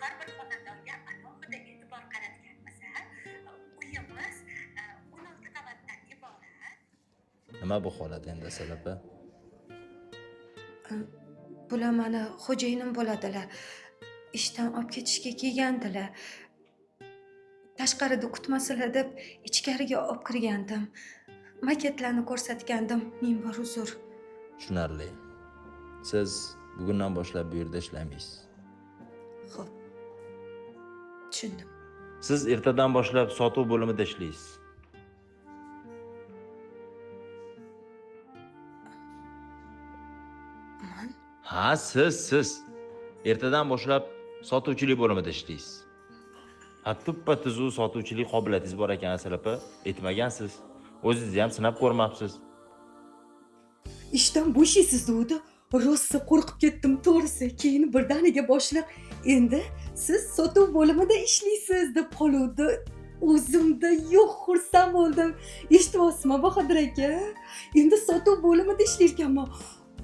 Har bir xonadonga alohida e'tibor qaratganmiz. Uyimiz 16 qavatdan iborat. Nima bu holat endi, Asal opa? Bular mani xo'jayinim bo'ladilar. Ishdan olib ketishga kelgandilar. Tashqarida kutmasalar deb ichkariga olib kirgandim. Maketlarni ko'rsatgandim. Ming bor uzr. Tushunarli. Siz bugundan boshlab bu yerda ishlamaysiz. Xo'p. Tushundim. Siz ertadan boshlab sotuv bo'limida ishlaysiz. Man? Ha, siz. Ertadan boshlab sotuvchilik bo'limida ishlaysiz. Ha, tuppa tuzuv sotuvchilik qobiliyatingiz bor ekan, Asal opa. Aytmagansiz. O'zingizni ham sinab ko'rmabsiz. Ishdan bo'shaysiz degandi. Rosa qo'rqib ketdim to'g'risi. Keyin birdaniga boshliq endi siz sotuv bo'limida ishlaysiz deb qoluvdi. O'zimda yo'q xursand bo'ldim. Eshityapsizmi, Bahodir aka? Endi sotuv bo'limida ishlarkanman.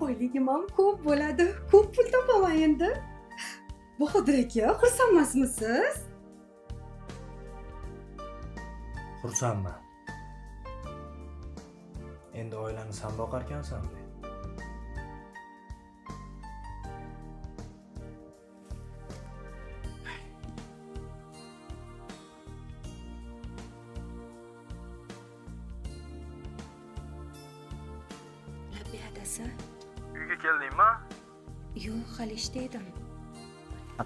Oyligim ham ko'p bo'ladi. Ko'p pul topaman endi. Bahodir aka, xursand emasmisiz? Xursandman. Endi oilani san boqarkansan. Labbay, adasi. Uyga keldingmi? Yo'q, hali ishda edim.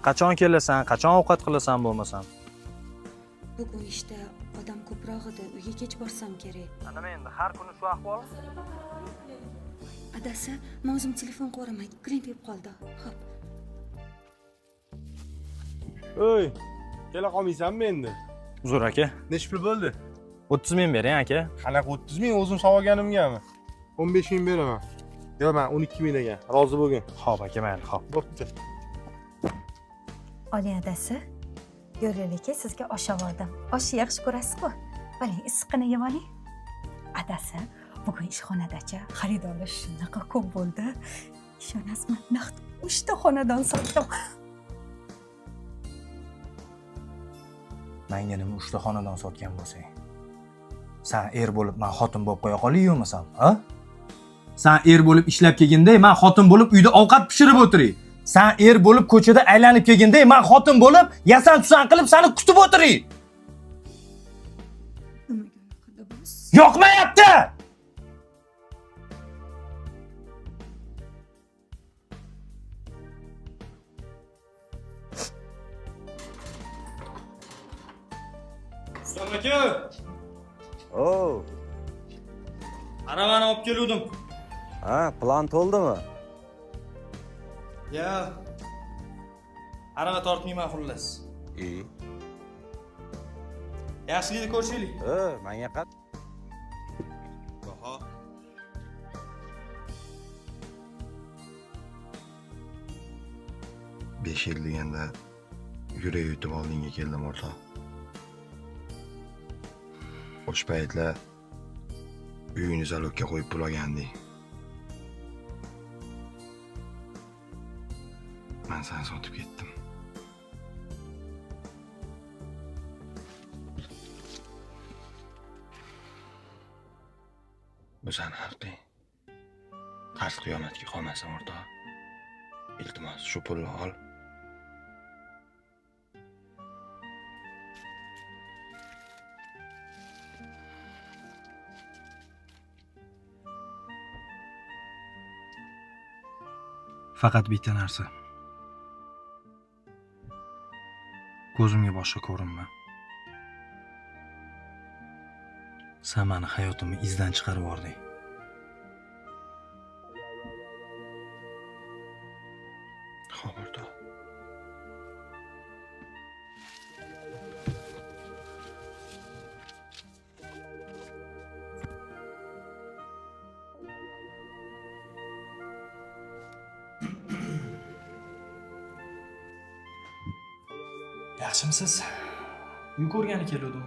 Qachon kelasan? Qachon ovqat qilasan bo'lmasam? Bugun ishda odam ko'proq edi. Uyga kech borsam kerak. Nima endi har kuni shu ahvol? Adasi, men o'zim telefon qilaman. Klient kelib qoldi. Xo'p. Ey, kela qolmaysanmi endi? Uzr aka. Nechi pul bo'ldi? 30 ming bering aka. Qanaqa 30 ming o'zim sovganimgami? 15 ming beraman. Yo'q, men 12 ming degan. Rozi bo'lgin. Xo'p aka, mayli, xo'p. Bo'pti. Oling adasi. Yo'l aka, sizga osh oldim. Oshni yaxshi ko'rasiz-ku. Oling, issiqqina yeb oling. Adasi, bugun ishxonadacha xaridorlar shunaqa ko'p bo'ldi. Ishonasizmi, naqd 3 ta xonadon sotdim. Menga nima 3 ta xonadon sotgan bo'lsang? San er bo'lib, men xotin bo'lib qo'ya qolay yo'masam, ha? San er bo'lib ishlab kelginday, men xotin bo'lib uyda ovqat pishirib o'tiray. San er bo'lib ko'chada aylanib kelginday, men xotin bo'lib yasan tusan qilib seni kutib o'tiray. Nimaga unaqa deyapsiz? Yoqmayapti! Rustam aka, O, aravani olib keluvdim. ha, plan to'ldimi? Ya. Arava tortmayman xullas. E, Yaxshilikda ko'rishaylik. ha, menga qat. Baho. 5 yil deganda yurak yutib oldinga keldim, o'rtoq. O'sha paytlar uyini залог ga qo'yib pul olgandik. Man seni sotib ketdim. Bu sani haqqing. Qarz qiyomatga qolmasin, o'rtoq. Iltimos, shu pulni ol. Faqat bitta narsa. Ko'zimga boshqa ko'rinma. Sen mani hayotimni izdan chiqarib yubording. Xo'p, o'rtoq. Yaxshimisiz? Uy ko'rgani keluvdim.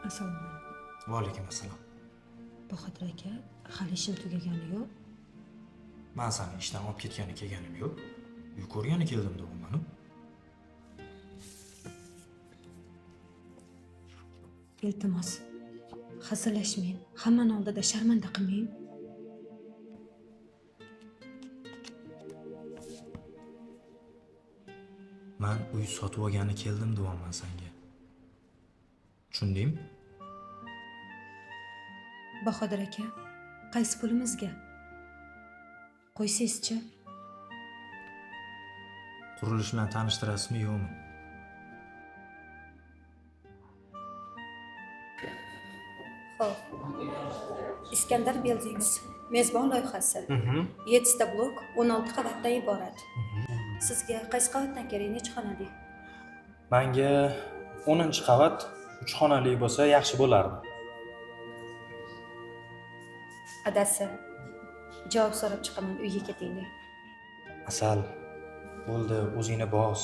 Assalomu alaykum. Va alaykum assalom. Bahodir aka, hali ishim tugagani yo'q. Men seni ishdan olib ketgani kelganim yo'q. Uy ko'rgani keldim deyapman. Iltimos, hazillashmang, hammani oldida sharmanda qilmang. Man uy sotib olgani keldim deyapman senga. Tushundingmi? Bahodir aka, qaysi pulimizga? Qo'ysangizchi. Qurilish bilan tanishtirasizmi, yo'qmi? Xo'p. Iskandar Buildings mezbon loyihasi. 7 ta blok, 16 qavatdan iborat. Sizga qaysi qavatdan kerak, necha xonali? Menga 10-qavat 3 xonali bo'lsa yaxshi bo'lardi. Adasi, javob so'rab chiqaman, uyga ketinglar. Asal, bo'ldi, o'zingni bos.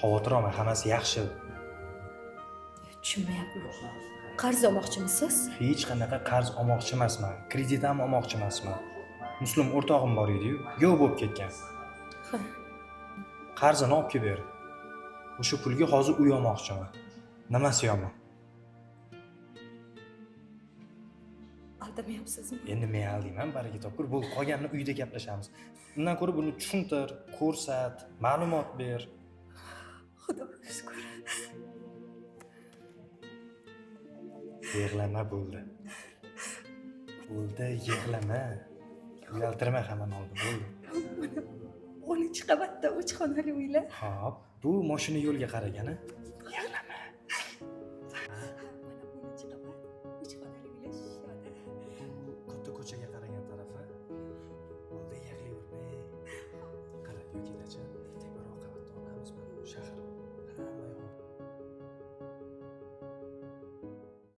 Xavotir olma, hammasi yaxshi. Tushunmayapman. Qarz olmoqchimisiz? Hech qanaqa qarz olmoqchi emasman, kredit ham olmoqchi emasman. Muslim o'rtog'im bor edi-yu, yo'q bo'lib ketgan. Ha. Qarzini olib kelib berdi. O'sha pulga hozir uy olmoqchiman. Nimasi yomon? Aldamayapsizmi? Endi men aldayman, baraka topkur. Bo'ldi, qolganini uyda gaplashamiz. Undan ko'ra buni tushuntir, ko'rsat, ma'lumot ber. Xudoga shukur. Yig'lama bo'ldi. Bo'ldi, yig'lama. Uyaltirma hammani oldi, bo'ldi. 10-qavatda 3 xonali uylar. Xo'p, bu mashina yo'lga qaragani.